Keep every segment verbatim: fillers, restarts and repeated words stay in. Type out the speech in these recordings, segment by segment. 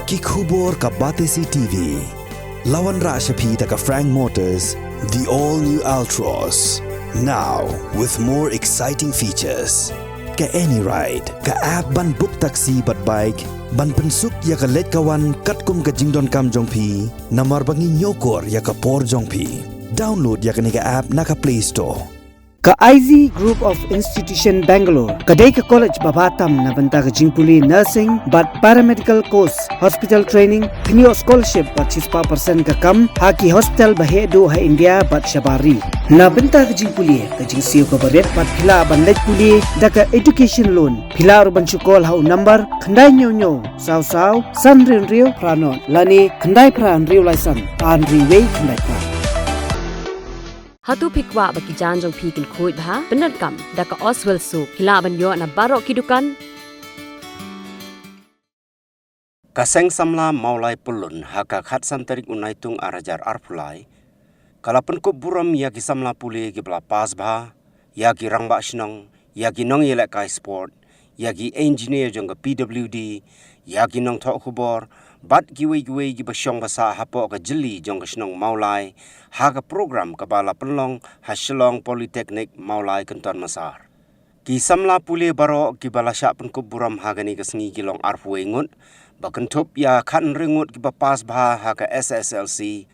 Ki khubor ka Batesi T V. La wanrah sha phi da ka Frank Motors, the all new Altroz. Now with more exciting features. Ka AnyRide, ka app ban book taxi bad bike, ban pynsuk ïa ka leit ka wan katkum ka jingdonkam jong phi, namar ba ngi ñiewkor ïa ka por jong phi. Download ïa kane ka app na ka Play Store. Ka I Z Group of Institution Bangalore ka dei ka college ba bha tam na bynta ka jingpule nursing bad paramedical course, hospital training, pynïoh scholarship bad shispah percent ka kam ha ki hospital ba heh duh ha India bad shabar ri. Na bynta ka jingpule, ka jingsiew kaba rit bad phi lah ban leit pule da ka education loan. Phi lah ruh ban shu call ha u number khyndai hynñiew hynñiew saw saw san hynriew hynriew phra nod lane khyndai phra hynriew lai san ar hynriew wei khyndai phra. Hato phi kwah ba ki jaiñ jong phi kin khuid bha? Pyndonkam da ka Oswell Soap. Phi lah ban ïoh na baroh ki dukan. Ka Seng Samla Mawlai Pyllun ha ka khatsan tarik u Naitung ar hajar arphew lai ka la pynkup burom ïa ki samla pule kiba la pass bha, ïa ki rangbah shnong, ïa ki nongïalehkai sport, ïa ki engineer jong ka P W D, ïa ki nongthoh khubor bad kiwei kiwei kiba shong ba sah hapoh ka jylli jong ka shnong Mawlai ha ka program kaba la pynlong ha Shillong Polytechnic Mawlai Kynton Massar. Ki samla pule baroh kiba la shah pynkup burom ha kane ka sngi ki long arphew wei ngut, ba kynthup ïa khathynriew ngut kiba pass bha ha ka S S L C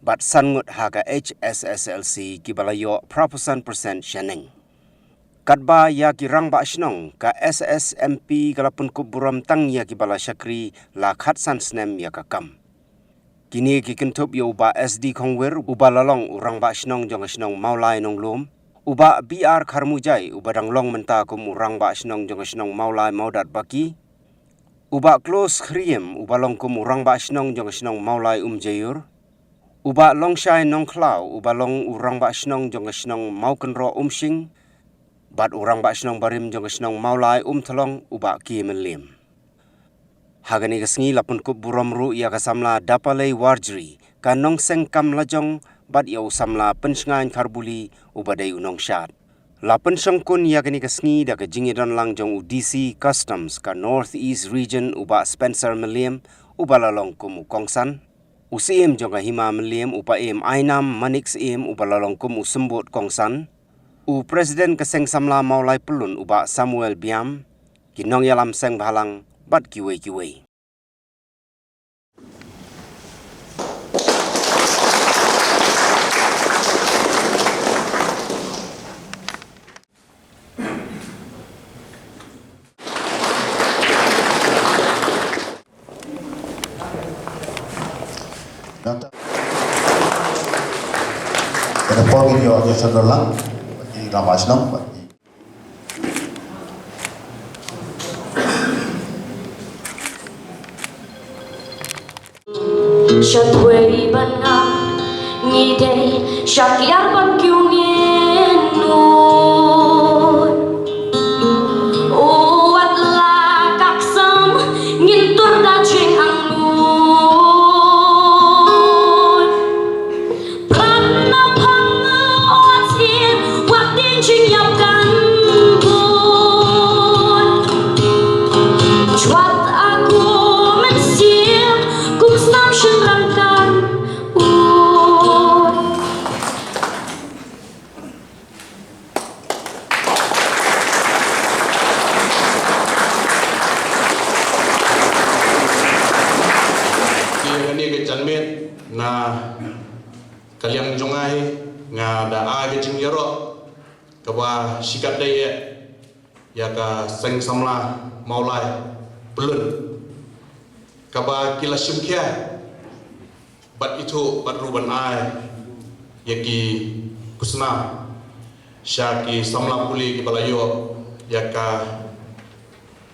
bad san ngut ha ka H S S L C kiba la ïoh phra phew san percent shaneng. Katba ïa ki rangbah shnong, ka S S M P ka la pynkup burom tang ïa kiba la shakri la khatsan snem ïa ka kam. Kine ki kynthup ïa u Bah S D Khongwir, uba la long u rangbah shnong jong ka shnong Mawlai Nonglum, u Bah B R Kharmujai, uba dang long mynta kum u rangbah shnong jong ka shnong Mawlai Mawdat Baki, u Bah Klos Khriem, uba long kum u rangbah shnong jong ka shnong Mawlai Umjaiur, u Bah Longshai Nongkhlaw, uba long u rangbah shnong jong ka shnong Mawkynroh Umshing, bad u rangbah shnong barim jong ka shnong Mawlai Umthlong, u Bah K Mylliem. Ha kane ka sngi la pynkup burom ruh ïa ka samla Dapalei Warjri, ka nongseng kam lajong, bad ïa u samla Pynshngaiñ Kharbuli, uba dei u nongshad. La pynshongkun ïa kane ka sngi da ka jingïadon lang jong u D C Customs ka North East Region, u Bah Spencer Mylliem, uba la long kum u kongsan, u Syiem jong ka Hima Mylliem, u Paiem Ainam Manik Syiem, uba la long kum u symbud kongsan, u President ka Seng Samla Mawlai Pyllun, u Bah Samuel Biam, ki nongïalam seng bhalang bad kiwei kiwei. Nangta, kane por ngin ïoh ïa ka sandor lang bad i rangbah shnong bad i. Shatwei ban ngam ngi dei sha kiar ban kiew ngin nud. O wat la ka ksam ngin tur da jingangnud. Pran na pang wat sien wat din jingïap kan bun. Chwat aku mynsiem kum snam shynrang kan bun. Ïa kane ka janmiet na ka liang jong nga hi, nga da ai ka jingïaroh kaba shikatdei eh ïa ka Seng Samla Mawlai Pyllun kaba ki la shim khia bad ithuh bad ruh ban ai ïa ki khusnam sha ki samla pule kiba la ïoh ïa ka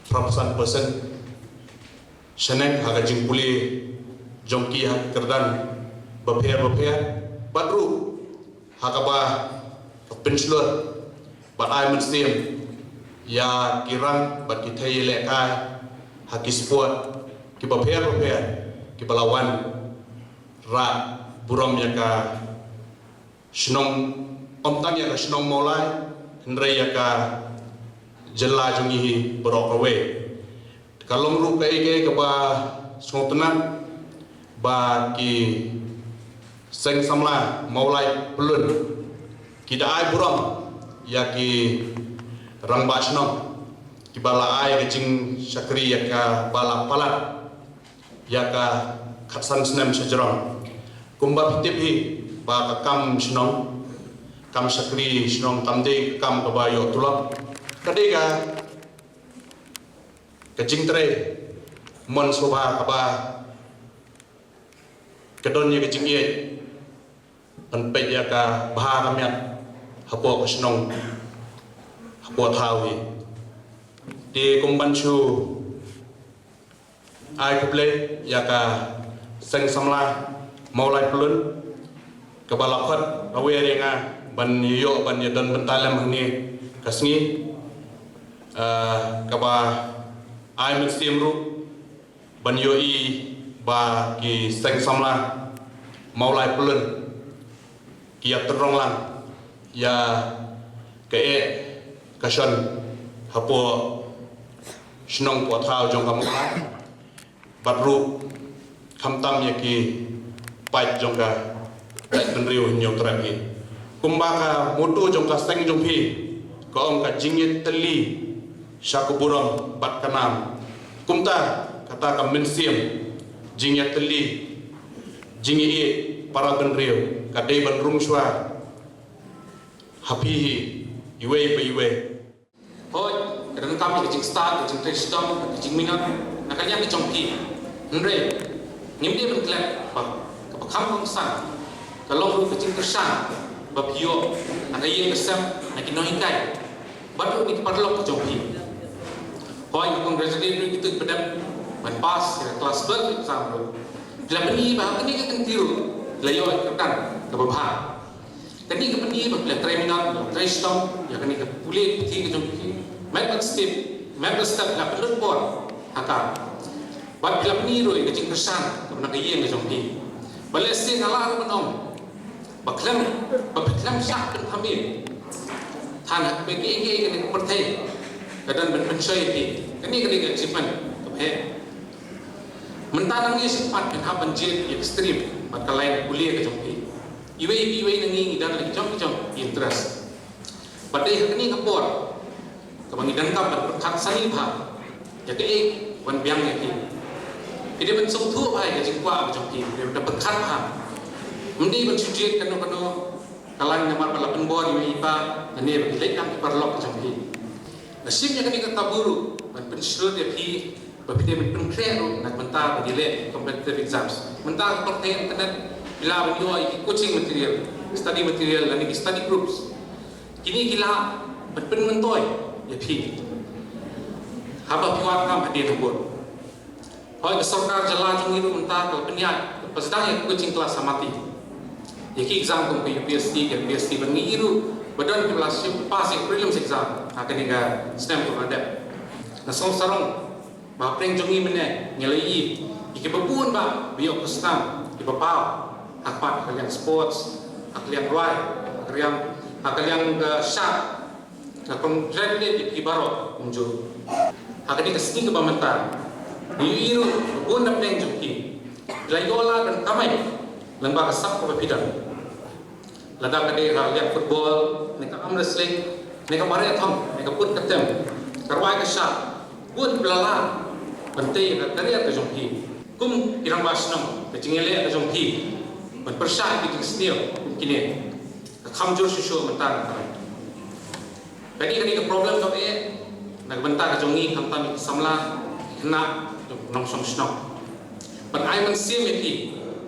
phra phew san percent shaneng ha ka jingpule jong ki ha ki kyrdan bapher bapher bad ruh ha kaba ka pynshlur bad ai mynsiem ïa ki rang bad ki thei ïalehkai ha ki sport kiba pher bapher kiba la wanrah burom ïa ka shnong, ym tang ïa ka shnong Mawlai hynrei ïa ka jylla jong ngi hi baroh kawei. Ka long ruh kaei kaei kaba Sngewtynnat ba ki seng samla Mawlai Pyllun ki da ai burom ïa ki rangbah shnong kiba la ai ka jingshakri ïa ka, ba la palat ïa ka khatsan snem shajrong. Kumba phi tip hi ba ka kam shnong, kam shakri shnong kam dei ka kam kaba ïoh tulop. Ka dei ka, ka jingtrei mon sngewbha kaba ka don ïa ka jingïeit ban peit ïa ka bha ka miat hapoh ka shnong, hapoh thaw hi. Te kum ban shu ai khublei ïa ka seng samla Mawlai Pyllun kaba la khot kawei ïa nga ban ïoh ban ïa don bynta lem hangne ka sngi, eh, kaba ai mynsiem ruh ban ïohi ba ki seng samla Mawlai Pyllun ki ïa tynrong lang ïa kaei ka shon hapoh shnong poh thaw jong ka Mawlai. Bad ruh khamtam ïa ki paid jong ka Hynñiewtrep hi. Kumba ka motto jong ka seng jong phi ka ong ka jingïatylli sha ka burom bad ka nam. Kumta kata ka mynsiem jingïatylli, jingïeit para bynriew ka dei ban rung shuwa ha phi hi iwei pa iwei. Hooid, ka donkam ïa ka jingstad, ka jingtrei shitom, ka jingminot na ka liang ka jong phi. Hynrei ngim dei ban klet ba kaba kham kongsan ka long ruh ka jingkyrshan ba phi ïoh na ka ïing ka sem, na ki nonghikai bad ruh na ki paralok ka jong phi. Hooid, nga congratulate ruh ïa kito kiba dep ban pass ïa ka class twelve exam ruh. Phi la pyni ba ha kane ka kynti ruh phi la ïoh ïa ka kyrdan kaba bha. Kane ka pyni ba phi la trei minot, phi la trei shitom ïa kane ka pule puthi ka jong phi. Met bad step, met bad step phi la pynlut por ha ka. Bad phi la pyni ruh ïa ka jingkyrshan kaba na ka ïing ka jong phi. Ba lehse nga lah ruh ban ong ba khlem, ba phi khlem shah pynthame than ha kaba kiei kiei kane ka pyrthei ka don ban pynshoi ïa phi. Kane ka dei ka achievement kaba heh. Mynta nangne shakhmat phin hap ban jied ïa ka stream bad ka line pule ka jong phi. Iwei pa iwei na ngi ngi don la ki jong ki jong ki interest. Bad dei ha kane ka por kaba ngi donkam ban pyrkhat sani bha ïa kaei ban biang ïa phi. Phi dei ban sngewthuh bha ïa ka jingkwah ka jong phi, phi dei ban pyrkhat bha. Ym dei ban shu jied kano kano ka line namar ba la pynbor ïa i pa lane ba ki leit lang ki paralok ka jong phi. Nga shim ïa kane ka kabu ruh ban pynshlur ïa phi ba phi dei ban pynkhreh ruh na ka bynta ban ïaleh competitive exams. Mynta ka pyrthei internet phi lah ban ïoh ïa ki coaching material, study material lane ki study groups. Kine ki lah ban pynmyntoi ïa phi haba phi wad kam hadien habud. Hooid, ka sorkar jylla jong ngi ruh mynta ka la pynïaid, ka la sdang ïa ka coaching class ha Mati. Ïa ki exam kum ka U P S C, ka P S C, bad ngi ruh ba don ki ba la shim pass ïa ka prelims exam ha kane ka snem kaba la dep. Nga sngew sarong ba hapdeng jong ngi mynne ngi la ïohi ïa kiba bun ba ïoh khusnam, kiba paw ha khmat, ha ka liang sports, ha ka liang rwai, ha ka liang, ha ka liang ka shad. Nga congratulate ïa phi baroh kumjuh. Ha kane ka sngi kaba mynta ngi ïohi ruh ba bun na pdeng jong phi la ïoh lad ban kamai lyngba ka sap kaba phi don. Lada ka dei ka liang football, ne ka arm wrestling, ne ka marathon, ne ka put ka tem, ka rwai ka shad, bun phi la lad ban tei ïa ka career ka jong phi. Kum ki rangbah shnong, ka jingïaleh ka jong phi ban pyrshah ïa ki jingsniew kum kine ka kham jur shuh shuh mynta. Kane, kane ka problem kaba eh na ka bynta ka jong ngi khamtam ki samla, ki khynnah, ki nongshong shnong. Ban ai mynsiem ïa ki,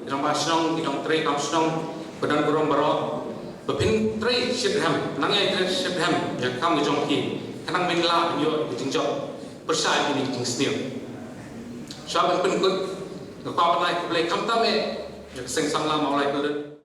ki rangbah shnong, ki nongtrei kam shnong, ba don burom baroh, ba phin trei shitrhem, nang ïai trei shitrhem ïa ka kam ka jong ki, khnang ban lah ban ïoh ki jingjop pyrshah ïa kine ki jingsniew. Shuwa ban pynkut, nga kwah ban ai khublei khamtam eh ïa ka seng samla Mawlai Pyllun.